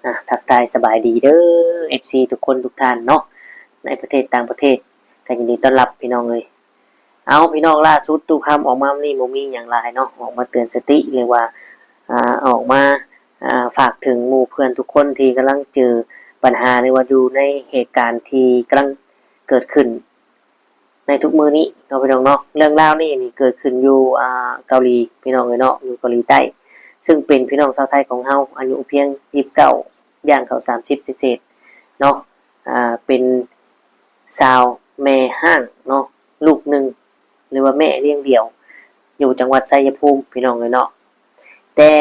ອ່າ ທັກທາຍສະບາຍດີເດີ ເອັຟຊີ ທຸກຄົນທຸກທ່ານເນາະ ໃນປະເທດຕ່າງປະເທດ ກໍຍິນດີຕ້ອນຮັບພີ່ນ້ອງເອີຍ. ເອົາ ພີ່ນ້ອງ ລ່າສຸດຕູ້ຄຳອອກມາມື້ນີ້ ບໍ່ມີຫຍັງຫຼາຍເນາະ ອອກມາເຕືອນສະຕິ ຫຼືວ່າ ອ່າ ອອກມາ ອ່າ ຝາກເຖິງໝູ່ເພື່ອນທຸກຄົນທີ່ກຳລັງເຈີບັນຫາ ຫຼືວ່າຢູ່ໃນເຫດການທີ່ກຳລັງເກີດຂຶ້ນ ໃນທຸກມື້ນີ້ເນາະ ພີ່ນ້ອງເນາະ. ເລື່ອງລາວນີ້ນີ້ເກີດຂຶ້ນຢູ່ ອ່າ ເກົາຫຼີພີ່ນ້ອງເອີຍເນາະ ຢູ່ເກົາຫຼີໃຕ້ ຊຶ່ງເປັນພີ່ນ້ອງຊາວໄທຂອງເຮົາ ອາຍຸພຽງຊາວເກົ້າ ຢ່າງເຂົ້າສາມສິບເສດໆເນາະ. ອ່າ ເປັນຊາວແມ່ຮ້າງເນາະ ລູກໜຶ່ງ ຫຼືວ່າແມ່ລ້ຽງດຽວ ຢູ່ຈັງຫວັດໄຊຍະພູມ ພີ່ນ້ອງເອີຍເນາະ. ແຕ່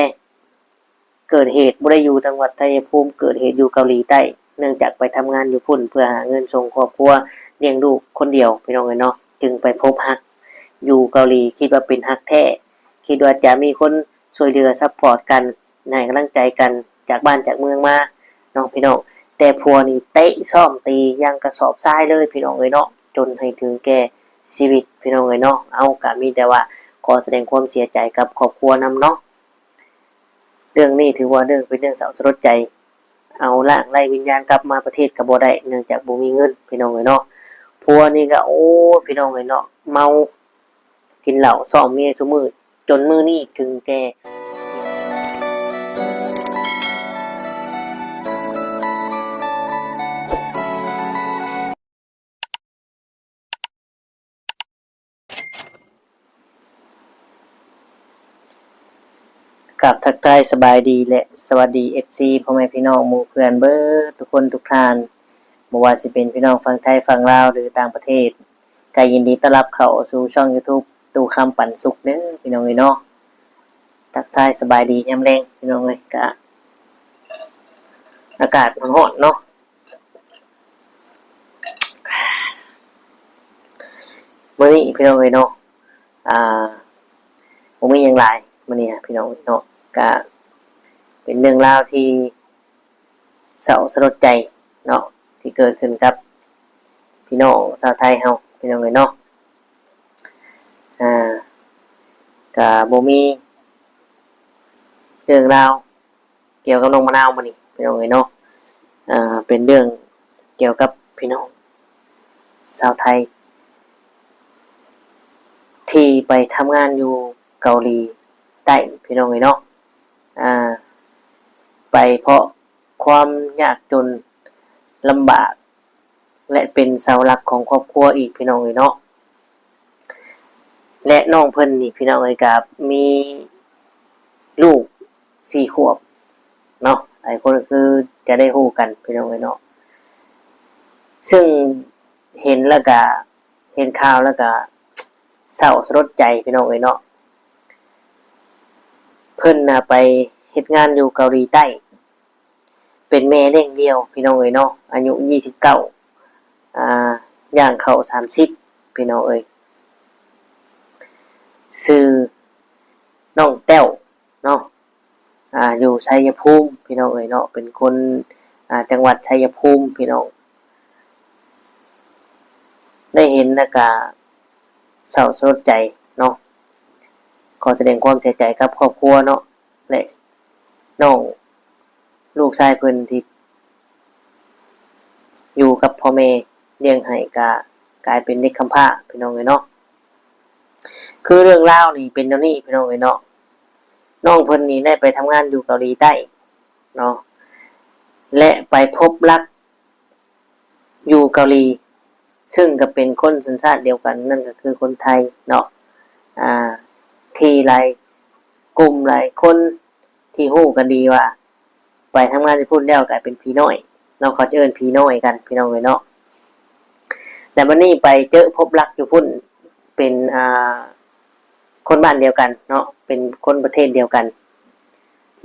ເກີດເຫດບໍ່ໄດ້ຢູ່ຈັງຫວັດໄຊຍະພູມ ເກີດເຫດຢູ່ເກົາຫຼີໃຕ້ ເນື່ອງຈາກໄປທຳງານຢູ່ພຸ້ນ ເພື່ອຫາເງິນສົ່ງຄອບຄົວ ລ້ຽງລູກຄົນດຽວ ພີ່ນ້ອງເອີຍເນາະ ຈຶ່ງໄປພົບຮັກຢູ່ເກົາຫຼີ ຄິດວ່າເປັນຮັກແທ້ ຄິດວ່າຈະມີຄົນຊ່ວຍເຫຼືອຊັບພອດກັນ ໃຫ້ກຳລັງໃຈກັນ ຈາກບ້ານຈາກເມືອງມາເນາະ ພີ່ນ້ອງ. ແຕ່ຜົວນີ້ເຕະຊ້ອມຕີຢ່າງກະສອບຊາຍເລີຍ ພີ່ນ້ອງເອີຍເນາະ ຈົນໃຫ້ເຖິງແກ່ຊີວິດ ພີ່ນ້ອງເອີຍເນາະ. ເອົາ ກະມີແຕ່ວ່າຂໍສະແດງຄວາມເສຍໃຈກັບຄອບຄົວນຳເນາະ. ເລື່ອງນີ້ຖືວ່າເລື່ອງ ເປັນເລື່ອງເສົ້າສະຫຼົດໃຈ ເອົາຮ່າງໄຮ້ວິນຍານກັບມາປະເທດກໍບໍ່ໄດ້ ເນື່ອງຈາກບໍ່ມີເງິນ ພີ່ນ້ອງເອີຍເນາະ. ຜົວນີ້ກໍ ໂອ້ ພີ່ນ້ອງເອີຍເນາະ ເມົາ ກິນເຫຼົ້າຊ້ອມເມຍຊຸມື້ ຈົນມື້ນີ້ເຖິງແກ່ ກາບທັກທາຍສະບາຍດີ ແລະ ສະຫວັດດີ ເອັຟຊີ ພໍ່ແມ່ພີ່ນ້ອງໝູ່ເພື່ອນເບິດທຸກຄົນທຸກທ່ານ ບໍ່ວ່າຊິເປັນພີ່ນ້ອງຝັ່ງໄທຝັ່ງລາວ ຫຼື ຕ່າງປະເທດ ກໍຍິນດີຕ້ອນຮັບເຂົ້າສູ່ຊ່ອງຢູທູບ ຕູ້ຄຳປັນສຸກເດີ ພີ່ນ້ອງເອີຍເນາະ. ທັກທາຍສະບາຍດີຍາມແລງ ພີ່ນ້ອງເອີຍ ກະອາກາດຮ້ອນໆເນາະ. ມື້ນີ້ພີ່ນ້ອງເອີຍເນາະ ອ່າ ບໍ່ມີຫຍັງຫຼາຍມື້ນີ້ພີ່ນ້ອງເນາະ ກະເປັນເລື່ອງລາວທີ່ເສົ້າສະຫຼົດໃຈເນາະ ທີ່ເກີດຂຶ້ນກັບພີ່ນ້ອງຊາວໄທເຮົາ ພີ່ນ້ອງເອີຍເນາະ. ອ່າ ກະບໍ່ມີເລື່ອງລາວ ກ່ຽວກັບນ້ອງມະນາວມື້ນີ້ພີ່ນ້ອງເອີຍເນາະ ເປັນເລື່ອງກ່ຽວກັບພີ່ນ້ອງຊາວໄທ ທີ່ໄປທຳງານຢູ່ເກົາຫຼີໃຕ້ ພີ່ນ້ອງເອີຍເນາະ ໄປເພາະຄວາມຍາກຈົນລຳບາກ ແລະ ເປັນເສົາຫຼັກຂອງຄອບຄົວອີກ ພີ່ນ້ອງເອີຍເນາະ. ແລະ ນ້ອງເພິ່ນນີ້ ພີ່ນ້ອງເອີຍ ກໍມີລູກສີ່ຂວບເນາະ ຫຼາຍຄົນກໍຄືຈະໄດ້ຮູ້ກັນ ພີ່ນ້ອງເອີຍເນາະ. ຊຶ່ງເຫັນແລ້ວກໍ ເຫັນຂ່າວແລ້ວກໍເສົ້າສະຫຼົດໃຈ ພີ່ນ້ອງເອີຍເນາະ. ເພິ່ນນະໄປເຮັດງານຢູ່ເກົາຫຼີໃຕ້ ເປັນແມ່ລ້ຽງດຽວ ພີ່ນ້ອງເອີຍເນາະ ອາຍຸຊາວເກົ້າ ອ່າ ຢ່າງເຂົ້າສາມສິບ ພີ່ນ້ອງເອີຍ ຊື່ນ້ອງແຕ້ວເນາະ ອ່າ ຢູ່ໄຊຍະພູມ ພີ່ນ້ອງເອີຍເນາະ ເປັນຄົນ ອ່າ ຈັງຫວັດໄຊຍະພູມ ພີ່ນ້ອງ. ໄດ້ເຫັນແລ້ວກະເສົ້າສະຫຼົດໃຈເນາະ ຂໍສະແດງຄວາມເສຍໃຈກັບຄອບຄົວເນາະ ແລະ ນ້ອງລູກຊາຍເພິ່ນທີ່ຢູ່ກັບພໍ່ແມ່ລ້ຽງໃຫ້ ກະກາຍເປັນເດັກກຳພ້າ ພີ່ນ້ອງເອີຍເນາະ. ຄືເລື່ອງລາວນີ້ເປັນແນວນີ້ ພີ່ນ້ອງເອີຍເນາະ ນ້ອງເພິ່ນນີ້ໄດ້ໄປທຳງານຢູ່ເກົາຫຼີໃຕ້ເນາະ ແລະ ໄປພົບລັກ ຢູ່ເກົາຫຼີ ຊຶ່ງກໍເປັນຄົນສັນຊາດດຽວກັນ ນັ້ນກໍຄືຄົນໄທເນາະ ອ່າ ທີ່ຫຼາຍກຸ່ມຫຼາຍຄົນທີ່ຮູ້ກັນດີວ່າ ໄປທຳງານຢູ່ພຸ້ນແລ້ວກາຍເປັນຜີນ້ອຍເນາະ ເຂົາຈະເອີ້ນຜີນ້ອຍກັນ ພີ່ນ້ອງເອີຍເນາະ. ແລ້ວບັດນີ້ໄປເຈີພົບລັກຢູ່ພຸ້ນ ເປັນ ອ່າ ຄົນບ້ານດຽວກັນເນາະ ເປັນຄົນປະເທດດຽວກັນ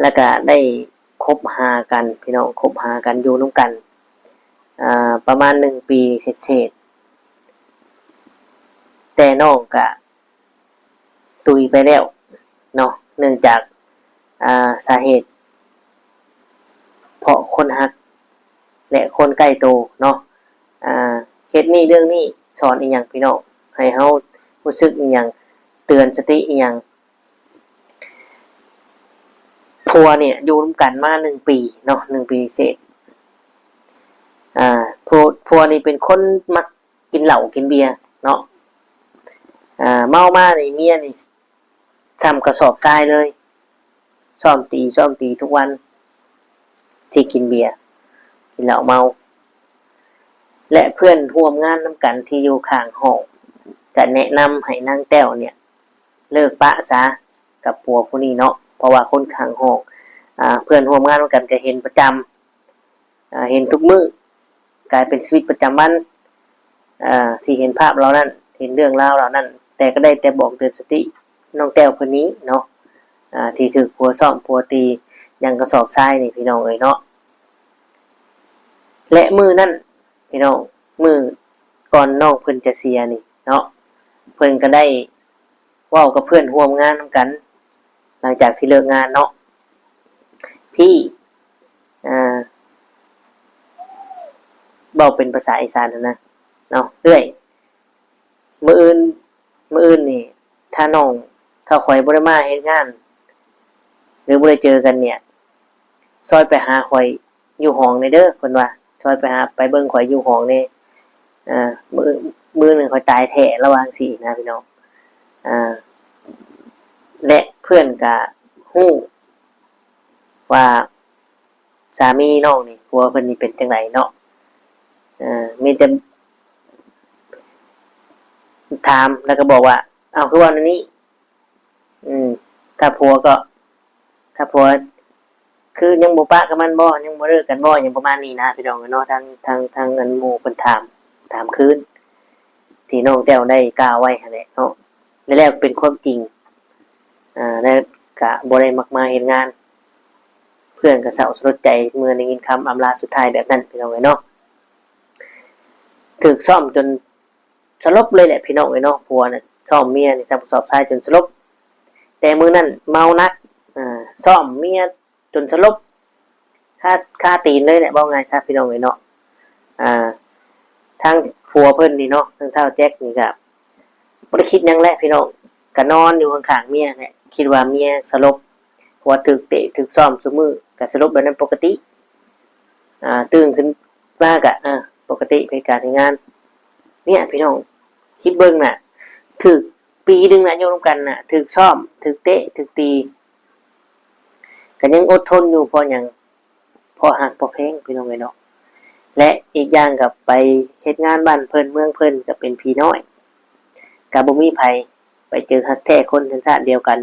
ແລ້ວກະໄດ້ຄົບຫາກັນ ພີ່ນ້ອງ ຄົບຫາກັນຢູ່ນຳກັນ ອ່າ ປະມານໜຶ່ງປີເສດໆ ແຕ່ນ້ອງກະຕຸຍໄປແລ້ວເນາະ ເນື່ອງຈາກ ອ່າ ສາເຫດເພາະຄົນຮັກ ແລະ ຄົນໃກ້ໂຕເນາະ. ອ່າ ເຄສນີ້ ເລື່ອງນີ້ສອນອີ່ຫຍັງ ພີ່ນ້ອງ ໃຫ້ເຮົາຮູ້ສຶກອີ່ຫຍັງ ເຕືອນສະຕິອີ່ຫຍັງ? ຜ ຜົວນີ້ຢູ່ນຳກັນມາໜຶ່ງປີເນາະ ໜຶ່ງປີເສດ. ອ່າ ຜົວ ຜົວນີ້ເປັນຄົນມັກກິນເຫຼົ້າກິນເບຍເນາະ. ອ່າ ເມົາມານີ້ເມຍນີ້ຊ່ຳກະສອບຊາຍເລີຍ ຊ້ອມຕີ ຊ້ອມຕີທຸກວັນ ທີ່ກິນເບຍ ກິນເຫຼົ້າເມົາ. ແລະ ເພື່ອນຮ່ວມງານນຳກັນທີ່ຢູ່ຂ້າງຫ້ອງ ກະແນະນຳໃຫ້ນາງແຕ້ວເນ່ຍ ເລີກປະຊະກັບຜົວຜູ້ນີ້ເນາະ ເພາະວ່າຄົນຂ້າງຫ້ອງ ອ່າ ເພື່ອນຮ່ວມງານນຳກັນກະເຫັນປະຈຳ ອ່າ ເຫັນທຸກມື້ ກາຍເປັນຊີວິດປະຈຳວັນ ອ່າ ທີ່ເຫັນພາບເຫຼົ່ານັ້ນ ເຫັນເລື່ອງລາວເຫຼົ່ານັ້ນ ແຕ່ກະໄດ້ແຕ່ບອກເຕືອນສະຕິນ້ອງແຕ້ວເພິ່ນນີ້ເນາະ ອ່າ ທີ່ຖືກຜົວຊ້ອມຜົວຕີ ຍັງກະສອບຊາຍນີ້ ພີ່ນ້ອງເອີຍເນາະ. ແລະ ມື້ນັ້ນ ພີ່ນ້ອງ ມື້ກ່ອນນ້ອງເພິ່ນຈະເສຍນີ້ເນາະ ເພິ່ນກະໄດ້ເວົ້າກັບເພື່ອນຮ່ວມງານນຳກັນ ຫຼັງຈາກທີ່ເລີກງານເນາະ ພີ່ ອ່າ ເວົ້າເປັນພາສາອີສານຫັ້ນນະເນາະ ເອື້ອຍ ມື້ອື່ນ ມື້ອື່ນນີ້ ຖ້ານ້ອງ ຖ້າຂ້ອຍບໍ່ໄດ້ມາເຮັດງານ ຫຼື ບໍ່ໄດ້ເຈີກັນເນ່ຍ ຊ່ອຍໄປຫາຂ້ອຍຢູ່ຫ້ອງແດ່ເດີ ເພິ່ນວ່າ ຊ່ອຍໄປຫາ ໄປເບິ່ງຂ້ອຍຢູ່ຫ້ອງແດ່ ເອີ ມື້ ມື້ໜຶ່ງຂ້ອຍຕາຍແທ້ ລະວ່າຈັ່ງຊີ້ນະ ພີ່ນ້ອງ. ອ່າ ແລະ ເພື່ອນກະຮູ້ວ່າ ສາມີນ້ອງນີ້ ຜົວເພິ່ນນີ້ເປັນຈັ່ງໃດເນາະ ເອີ ມີແຕ່ຖາມ ແລ້ວກະບອກວ່າ ເອົ້າ ຄືເວົ້າແນວນີ້ ອືມ ຖ້າຜົວກໍ ຖ້າຜົວ ຄືຍັງບໍ່ປະກັບມັນບໍ່ ຍັງບໍ່ເລີກກັນບໍ່ ຫຍັງປະມານນີ້ນະ ພີ່ນ້ອງເອີຍເນາະ. ທາງ ທາງ ທາງອັນໝູ່ເພິ່ນຖາມ ຖາມຄືນ ທີ່ນ້ອງແຕ້ວໄດ້ກ່າວໄວ້ຫັ້ນແຫຼະເນາະ ແລະ ແລ້ວເປັນຄວາມຈິງ ອ່າ ແລະ ກະບໍ່ໄດ້ມັກມາເຮັດງານ ເພື່ອນກະເສົ້າສະຫຼົດໃຈເມື່ອໄດ້ຍິນຄຳອຳລາສຸດທ້າຍແບບນັ້ນ ພີ່ນ້ອງເອີຍເນາະ. ຖືກຊ້ອມຈົນສະຫຼົບເລີຍແຫຼະ ພີ່ນ້ອງເອີຍເນາະ ຜົວນະ ຊ້ອມເມຍນີ້ ສອບຊາຍຈົນສະຫຼົບ ແຕ່ມື້ນັ້ນເມົາໜັກ ຊ້ອມເມຍ ຈົນສະຫຼົບຄາ ຄາຕີນເລີຍແຫຼະ ເວົ້າງ່າຍຊະ ພີ່ນ້ອງເອີຍເນາະ. ອ່າ ທາງຜົວເພິ່ນນີ້ເນາະ ທາງທ້າວແຈັກນີ້ກະບໍ່ໄດ້ຄິດຫຍັງແຫຼະ ພີ່ນ້ອງ ກະນອນຢູ່ຂ້າງໆເມຍແຫຼະ ຄິດວ່າເມຍສະຫຼົບ ເພາະວ່າຖືກເຕະຖືກຊ້ອມຊຸມື້ ກະສະຫຼົບແບບນັ້ນປົກກະຕິ ອ່າ ຕື່ນຂຶ້ນມາກະ ເອີ ປົກກະຕິ ເຮັດການເຮັດງານ. ເນ່ຍ ພີ່ນ້ອງ ຄິດເບິ່ງນະ ຖືກປີໜຶ່ງນະ ຢູ່ນຳກັນນະ ຖືກຊ້ອມ ຖືກເຕະ ຖືກຕີ ກະຍັງອົດທົນຢູ່ ເພາະຫຍັງ? ເພາະຮັກເພາະແພງ ພີ່ນ້ອງເອີຍເນາະ ແລະ ອີກຢ່າງກະໄປເຮັດງານບ້ານເພິ່ນເມືອງເພິ່ນ ກະເປັນຜີນ້ອຍ ກະບໍ່ມີໃຜ ໄປເຈີຮັກແທ້ຄົນສັນຊາດດຽວກັນ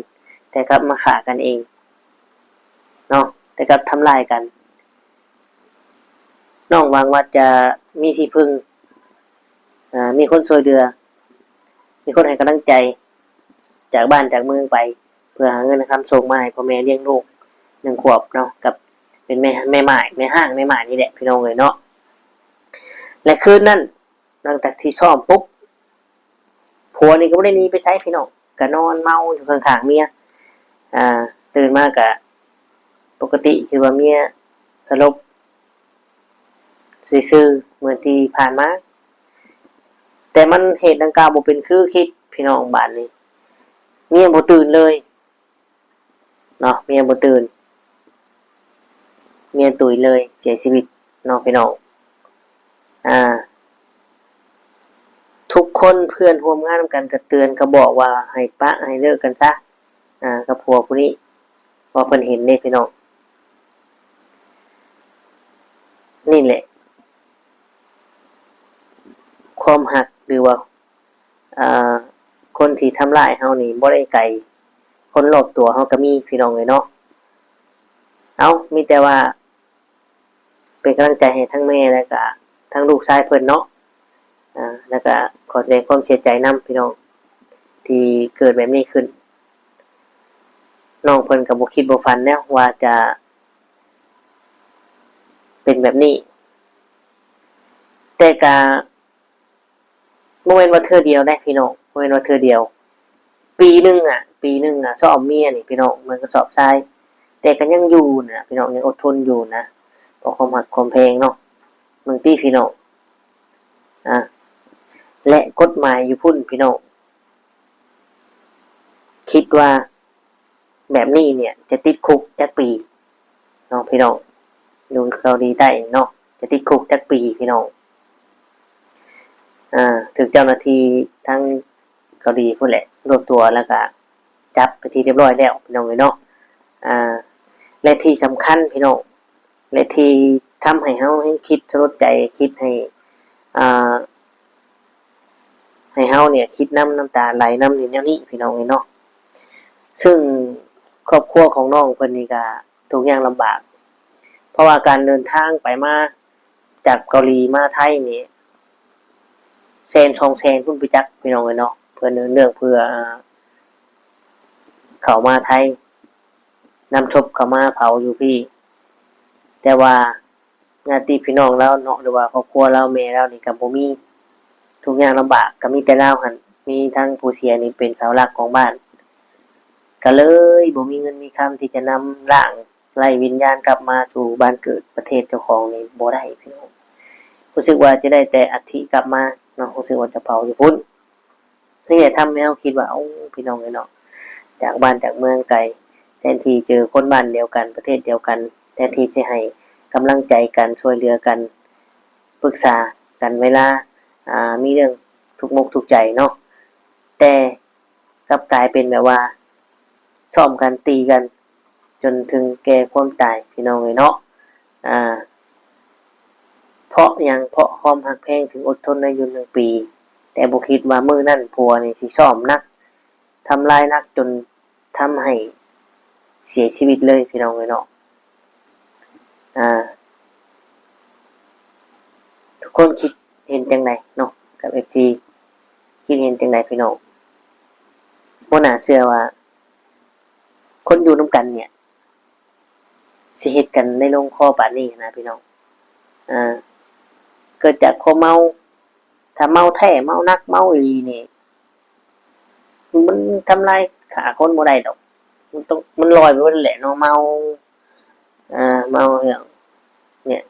ແຕ່ກັບມາຂ້າກັນເອງເນາະ ແຕ່ກັບທຳລາຍກັນ. ນ້ອງຫວັງວ່າຈະມີທີ່ເພິ່ງ ເອີ ມີຄົນຊ່ວຍເຫຼືອ ມີຄົນໃຫ້ກຳລັງໃຈ ຈາກບ້ານຈາກເມືອງໄປ ເພື່ອຫາເງິນຫາຄຳສົ່ງມາໃຫ້ພໍ່ແມ່ລ້ຽງລູກໜຶ່ງຂວບເນາະ ກັບເປັນແມ່ ແມ່ໝ້າຍ ແມ່ຮ້າງແມ່ໝ້າຍນີ້ແຫຼະ ພີ່ນ້ອງເອີຍເນາະ. ແລະ ຄືນນັ້ນ ຫຼັງຈາກທີ່ຊ້ອມປຸບ ຜົວນີ້ກະບໍ່ໄດ້ໜີໄປໃສ ພີ່ນ້ອງ ກະນອນເມົາຢູ່ຂ້າງໆເມຍ ອ່າ ຕື່ນມາກະປົກກະຕິ ຄິດວ່າເມຍສະຫຼົບ ຊື່ໆ ເໝືອນທີ່ຜ່ານມາ ແຕ່ມັນ ເຫດດັ່ງກ່າວບໍ່ເປັນຄືຄິດ ພີ່ນ້ອງ. ບາດນີ້ເມຍບໍ່ຕື່ນເລີຍເນາະ ເມຍບໍ່ຕື່ນ ເມຍຕຸຍເລີຍ ເສຍຊີວິດເນາະ ພີ່ນ້ອງ. ອ່າ ທຸກຄົນ ເພື່ອນຮ່ວມງານນຳກັນກະເຕືອນ ກະບອກວ່າໃຫ້ປະໃຫ້ເລີກກັນຊະ ອ່າ ກັບຜົວຜູ້ນີ້ ເພາະເພິ່ນເຫັນເດ້ ພີ່ນ້ອງ. ນີ້ແຫຼະ ຄວາມຮັກ ຫຼືວ່າ ອ່າ ຄົນທີ່ທຳຮ້າຍເຮົານີ້ບໍ່ໄດ້ໄກ ຄົນລອບຕົວເຮົາກະມີ ພີ່ນ້ອງເອີຍເນາະ. ເອົ້າ ມີແຕ່ວ່າ ເປັນກຳລັງໃຈໃຫ້ທັງແມ່ ແລະກະທັງລູກຊາຍເພິ່ນເນາະ ອ່າ ແລະກະຂໍສະແດງຄວາມເສຍໃຈນຳ ພີ່ນ້ອງ ທີ່ເກີດແບບນີ້ຂຶ້ນ. ນ້ອງເພິ່ນກະບໍ່ຄິດບໍ່ຝັນແນວວ່າຈະເປັນແບບນີ້ ແຕ່ກະ ບໍ່ແມ່ນວ່າເທື່ອດຽວເດ້ ພີ່ນ້ອງ ບໍ່ແມ່ນວ່າເທື່ອດຽວ ປີໜຶ່ງອະ ປີໜຶ່ງອະ ຊອບເມຍນີ້ ພີ່ນ້ອງ ເໝືອນກະສອບຊາຍ ແຕ່ກະຍັງຢູ່ນະ ພີ່ນ້ອງ ຍັງອົດທົນຢູ່ນະ ເພາະຄວາມຮັກຄວາມແພງເນາະ. ເບິ່ງຕິ ພີ່ນ້ອງ ອ່າ ແລະ ກົດໝາຍຢູ່ພຸ້ນ ພີ່ນ້ອງ ຄິດວ່າ ແບບນີ້ເນ່ຍ ຈະຕິດຄຸກຈັກປີເນາະພີ່ນ້ອງ? ຢູ່ເກົາຫຼີໃຕ້ເນາະ ຈະຕິດຄຸກຈັກປີພີ່ນ້ອງ? ອາ ຖືກເຈົ້າໜ້າທີ່ທາງເກົາຫຼີພຸ້ນແຫຼະ ລວບຕົວ ແລ້ວກະຈັບເປັນທີ່ຮຽບຮ້ອຍແລ້ວພີ່ນ້ອງເອີຍເນາະ. ອາ ແລະທີ່ສຳຄັນພີ່ນ້ອງ ແລະທີ່ທຳໃຫ້ເຮົາແຮ່ງຄິດສະຫຼົດໃຈ ຄິດໃຫ້ ອາ ໃຫ້ເຮົາເນ່ຍຄິດນຳ ນ້ຳຕາໄຫຼນຳ ນີ້ ແນວນີ້ພີ່ນ້ອງເອີຍເນາະ. ຊຶ່ງຄອບຄົວຂອງນ້ອງເພິ່ນນີ້ກະທຸກຍາກລຳບາກ ເພາະວ່າການເດີນທາງໄປມາຈາກເກົາຫຼີມາໄທນີ້ ແສນສອງແສນພຸ້ນໄປຈັກພີ່ນ້ອງເອີຍເນາະ ເພື່ອເດີນເລື່ອງ ເພື່ອ ອາ ເຂົ້າມາໄທ ນຳສົບເຂົ້າມາເຜົາຢູ່ພີ້ ແຕ່ວ່າ ຍາດຕິພີ່ນ້ອງລາວເນາະ ຫຼືວ່າຄອບຄົວລາວ ແມ່ລາວນີ້ກໍບໍ່ມີ ທຸກຍາກລຳບາກ ກໍມີແຕ່ລາວຫັ້ນ ມີທັງຜູ້ເສຍນີ້ເປັນເສົາຫຼັກຂອງບ້ານ ກໍເລີຍບໍ່ມີເງິນມີຄຳທີ່ຈະນຳຮ່າງໄຮ້ວິນຍານກັບມາສູ່ບ້ານເກີດປະເທດເຈົ້າຂອງນີ້ບໍ່ໄດ້ພີ່ນ້ອງ. ຮູ້ສຶກວ່າຈະໄດ້ແຕ່ອັດຖິກັບມາເນາະ ຮູ້ສຶກວ່າຈະເຜົາຢູ່ພຸ້ນ. ນີ້ແຫຼະທຳໃຫ້ເຮົາຄິດວ່າ ໂອ້ ພີ່ນ້ອງເອີຍເນາະ ຈາກບ້ານຈາກເມືອງໄກ ແທນທີ່ເຈີຄົນບ້ານດຽວກັນ ປະເທດດຽວກັນ ແທນທີ່ຈະໃຫ້ກຳລັງໃຈກັນ ຊ່ວຍເຫຼືອກັນ ປຶກສາກັນເວລາ ອາ ມີເລື່ອງທຸກມົກທຸກໃຈເນາະ ແຕ່ກັບກາຍເປັນແບບວ່າ ຊ້ອມກັນ ຕີກັນ ຈົນເຖິງແກ່ຄວາມຕາຍ ພີ່ນ້ອງເອີຍເນາະ. ອາ ເພາະຫຍັງ? ເພາະຄວາມຮັກແພງເຖິງອົດທົນໄດ້ຢູ່ໜຶ່ງປີ ແຕ່ບໍ່ຄິດວ່າມື້ນັ້ນຜົວນີ້ຊິຊ້ອມໜັກ ທຳລາຍໜັກຈົນທຳໃຫ້ເສຍຊີວິດເລີຍ ພີ່ນ້ອງເອີຍເນາະ. ອາ ທຸກຄົນຄິດເຫັນຈັ່ງໃດເນາະ ກັບເອັຟຊີ ຄິດເຫັນຈັ່ງໃດພີ່ນ້ອງ? ບໍ່ໜ້າເຊື່ອວ່າ ຄົນຢູ່ນຳກັນເນ່ຍ ຊິເຮັດກັນໄດ້ລົງຄໍປານນີ້ນະພີ່ນ້ອງ. ເກີດຈາກຄວາມເມົາ ຖ້າເມົາແທ້ ເມົາໜັກ ເມົາອີ່ຫຼີນີ້ ມັນທຳລາຍຂ້າຄົນບໍ່ໄດ້ດອກ ມັນຕ້ອງ ມັນລອຍໄປໝົດແຫຼະເນາະ ເມົາ ເມົາຫຍັງ ເນ່ຍ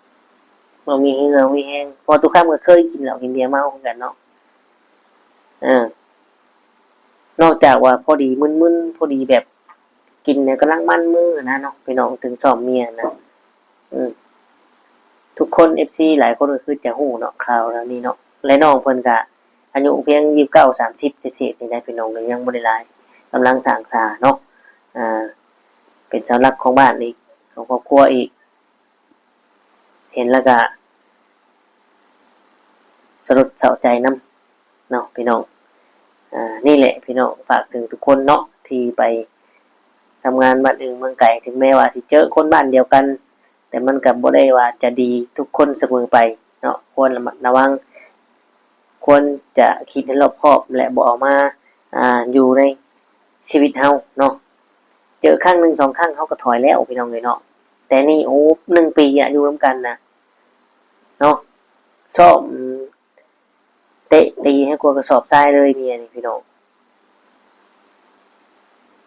ບໍ່ມີເຫື່ອມີແຮງ ເພາະວ່າຕຸຄຳກໍເຄີຍກິນເຫຼົ້າກິນເບຍເມົາຄືກັນເນາະ. ເອີ ນອກຈາກວ່າພໍດີມຶນໆ ພໍດີແບບກິນແລ້ວກຳລັງມັນມືຫັ້ນນະເນາະ ພີ່ນ້ອງ ເຖິງຊ້ອມເມຍຫັ້ນນະ. ອືມ ທຸກຄົນ ເອັຟຊີ ຫຼາຍຄົນກໍຄືຈະຮູ້ເນາະ ຂ່າວເຫຼົ່ານີ້ເນາະ ແລະ ນ້ອງເພິ່ນກະອາຍຸພຽງຊາວເກົ້າ ສາມສິບເສດໆ ນີ້ແຫຼະ ພີ່ນ້ອງ ກໍຍັງບໍ່ໄດ້ຫຼາຍ ກຳລັງສ້າງສາເນາະ ເປັນເສົາຫຼັກຂອງບ້ານອີກ ຂອງຄອບຄົວອີກ. ເຫັນແລ້ວກະສະຫຼົດເສົ້າໃຈນຳເນາະພີ່ນ້ອງ. ອາ ນີ້ແຫຼະພີ່ນ້ອງ ຝາກເຖິງທຸກຄົນເນາະ ທີ່ໄປທຳງານບ້ານອື່ນເມືອງໄກ ເຖິງແມ້ວ່າຊິເຈີຄົນບ້ານດຽວກັນ ແຕ່ມັນກໍບໍ່ໄດ້ວ່າຈະດີທຸກຄົນສະເໝີໄປເນາະ ຄວນລະມັດລະວັງ ຄວນຈະຄິດໃຫ້ລອບຄອບ ແລະ ບໍ່ເອົາມາ ອາ ຢູ່ໃນຊີວິດເຮົາເນາະ. ເຈີຄັ້ງໜຶ່ງສອງຄັ້ງເຮົາກໍຖອຍແລ້ວ ພີ່ນ້ອງເອີຍເນາະ ແຕ່ນີ້ ໂອ້ ໜຶ່ງປີອະ ຢູ່ນຳກັນນະເນາະ ຊ້ອມເຕະຕີໃຫ້ກວ່າກະສອບຊາຍເລີຍເມຍນີ້ ພີ່ນ້ອງ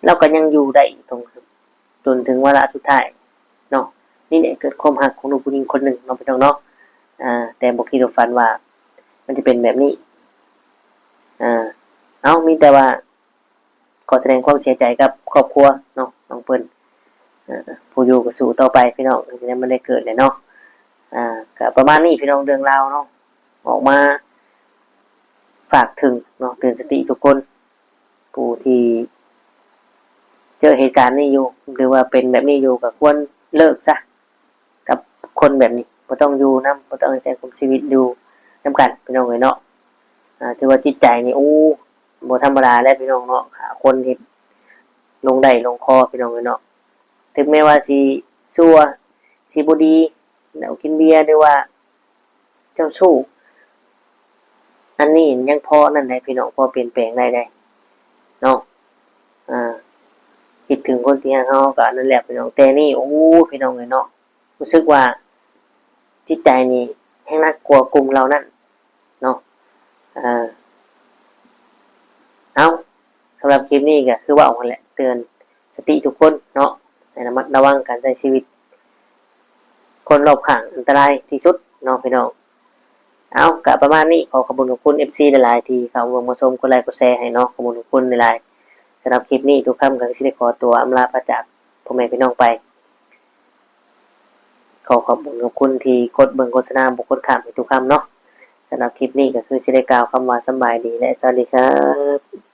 ລາວກໍຍັງຢູ່ໄດ້ຈົນ ຈົນເຖິງວາລະສຸດທ້າຍເນາະ. ນີ້ແຫຼະເກີດຄວາມຮັກຂອງລູກຜູ້ຍິງຄົນໜຶ່ງເນາະ ພີ່ນ້ອງເນາະ ອາ ແຕ່ບໍ່ຄິດບໍ່ຝັນວ່າມັນຈະເປັນແບບນີ້. ອາ ເອົາ ມີແຕ່ວ່າ ຂໍສະແດງຄວາມເສຍໃຈກັບຄອບຄົວເນາະ ນ້ອງເພິ່ນ ເອີ ຜູ້ຢູ່ກໍສູ້ຕໍ່ໄປພີ່ນ້ອງ ຍັງບໍ່ໄດ້ເກີດແຫຼະເນາະ. ອາ ກໍປະມານນີ້ພີ່ນ້ອງ ເລື່ອງລາວເນາະ ອອກມາຝາກເຖິງເນາະ ເຕືອນສະຕິທຸກຄົນ ຜູ້ທີ່ເຈີເຫດການນີ້ຢູ່ ຫຼືວ່າເປັນແບບນີ້ຢູ່ ກໍຄວນເລີກຊະ ກັບຄົນແບບນີ້ ບໍ່ຕ້ອງຢູ່ນຳ ບໍ່ຕ້ອງໃຊ້ຄວາມຊີວິດຢູ່ນຳກັນ ພີ່ນ້ອງເອີຍເນາະ. ອາ ຖືວ່າຈິດໃຈນີ້ ໂອ້ ບໍ່ທຳມະດາແລ້ວ ພີ່ນ້ອງເນາະ ຫາຄົນເຮັດລົງໄດ້ລົງຄໍ ພີ່ນ້ອງເອີຍເນາະ. ເຖິງແມ້ວ່າຊິຊົ່ວ ຊິບໍ່ດີ ກິນເຫຼົ້າກິນເບຍ ຫຼືວ່າເຈົ້າຊູ້ ອັນນີ້ຍັງພໍນັ້ນໄດ໋ ພີ່ນ້ອງ ພໍປ່ຽນແປງໄດ້ໄດ໋ເນາະ. ອາ ຄິດເຖິງຄົນທີ່ຮັກເຮົາກໍອັນນັ້ນແຫຼະ ພີ່ນ້ອງ ແຕ່ນີ້ ໂອ້ ພີ່ນ້ອງເອີຍເນາະ ຮູ້ສຶກວ່າຈິດໃຈນີ້ແຮ່ງໜັກກວ່າກຸ່ມເຫຼົ່ານັ້ນເນາະ. ເອີ ເອົາ ສຳລັບຄລິບນີ້ກໍຄືເວົ້າຫັ້ນແຫຼະ ເຕືອນສະຕິທຸກຄົນເນາະ ໃຫ້ລະມັດລະວັງການໃຊ້ຊີວິດ ຄົນລອບຂ້າງອັນຕະລາຍທີ່ສຸດເນາະ ພີ່ນ້ອງ. ເອົາ ກະປະມານນີ້ ຂໍຂອບຄຸນຂອບຄຸນເອັຟຊີຫຼາຍໆ ທີ່ເຂົ້າມາເບິ່ງມາຊົມ ກົດໄລກົດແຊໃຫ້ເນາະ ຂອບຄຸນຂອບຄຸນຫຼາຍໆ. ສຳລັບຄລິບນີ້ ຕຸຄຳກໍຊິໄດ້ຂໍຕົວອຳລາພາຈາກພໍ່ແມ່ພີ່ນ້ອງໄປ. ຂໍຂອບຄຸນຂອບຄຸນທີ່ກົດເບິ່ງໂຄສະນາບໍ່ກົດຂ້າມໃຫ້ຕຸຄຳເນາະ. ສຳລັບຄລິບນີ້ກໍຄືຊິໄດ້ກ່າວຄຳວ່າສຳບາຍດີ ແລະ ສະຫວັດດີຄັບ.